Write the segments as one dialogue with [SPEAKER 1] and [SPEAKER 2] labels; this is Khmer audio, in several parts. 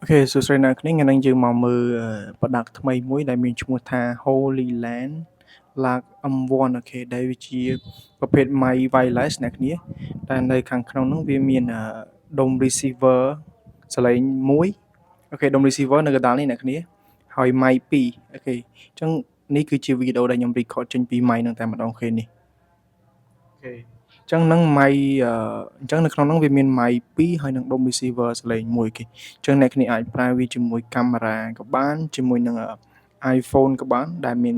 [SPEAKER 1] OK សួស្តីអ្នកទាំងអស់គ្នាថ្ងៃនេះយើងមកមើល product ថ្មីមួយដែលមានឈ្មោះថា Hollyland Lark M1 OK ដែលវាជាប្រភេទ mic wireless អ្នកគ្នាតែនៅខាងក្នុងនោះវាមានដុំ receiver សំឡេងមួយ OK ដុំ receiver នៅកណ្ដាលនេះអ្នកគ្នាហើយ mic 2 OK អញ្ចឹងនេះគឺជាវីដេអូដែលខ្ញុំ record ចេញពី mic ហ្នឹងតែម្ដង OK នេះ OK អញ្ចឹងហ្នឹង mic អញ្ចឹងនៅក្នុងហ្នឹងវាមាន mic 2ហើយនិងដុំ receiver សំឡេងមួយគេអញ្ចឹងអ្នកគ្នាអាចប្រើវាជាមួយកាមេរ៉ាក៏បានជាមួយនឹង iPhone ក៏បានដែលមាន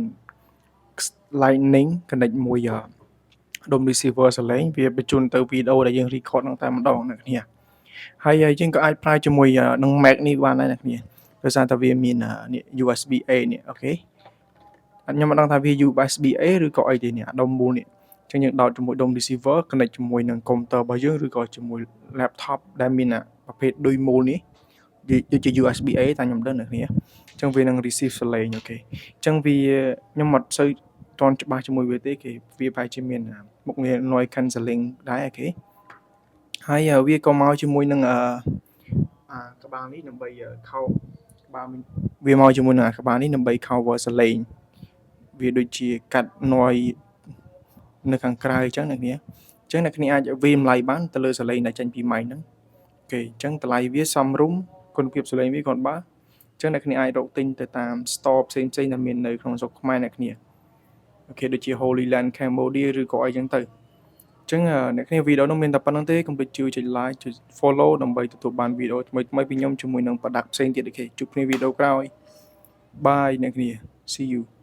[SPEAKER 1] Lightning connect មួយដុំ receiver សំឡេងវាបញ្ជូនទៅវីដេអូដែលយើង record ហ្នឹងតែម្ដងអ្នកគ្នាហើយយើងក៏អាចប្រើជាមួយនឹង Mac នេះបានដែរអ្នកគ្នាដោយសារតែវាមាននេះ USB A នេះ OK ខ្ញុំមិនដឹងថាវា USB A ឬក៏អីទេនេះអាដុំមូលនេះអញ្ចឹងយើងដោតជាមួយដុំ receiver connect ជាមួយនឹងកុំព្យូទ័ររបស់យើងឬក៏ជាមួយ laptop ដែលមានប្រភេទដូចមូលនេះដូចជា USB A តែខ្ញុំដឹងអ្នកគ្នាអញ្ចឹងវានឹង receive សំឡេង OK អញ្ចឹងវាខ្ញុំអត់សូវទាន់ច្បាស់ជាមួយវាទេគេវាប្រហែលជាមានមុខងារ noise cancelling ដែរ OK ហើយវាក៏មកជាមួយនឹងអឺអាក្បាលនេះដើម្បីខោក្បាលវាមកជាមួយនឹងអាក្បាលនេះដើម្បី cover សំឡេងវាដូចជាកាត់ noise នៅខាងក្រៅអញ្ចឹងអ្នកគ្នាអញ្ចឹងអ្នកគ្នាអាចវាយតម្លៃបានទៅលើសំឡេងដែលចេញពី mic ហ្នឹង OK អញ្ចឹងតម្លៃវាសមរម្យគុណភាពសំឡេងវាគ្រាន់បើអញ្ចឹងអ្នកគ្នាអាចរកទិញទៅតាម store ផ្សេងៗដែលមាននៅក្នុងស្រុកខ្មែរអ្នកគ្នា OK ដូចជា Hollyland Cambodia ឬក៏អីចឹងទៅអញ្ចឹងអ្នកគ្នាវីដេអូនោះមានតែប៉ុណ្ណឹងទេកុំភ្លេចជួយចុច like ចុច follow ដើម្បីទទួលបានវីដេអូថ្មីៗពីខ្ញុំជាមួយនឹង product ផ្សេងទៀត OK ជួបគ្នាវីដេអូក្រោយ Bye អ្នកគ្នា see you.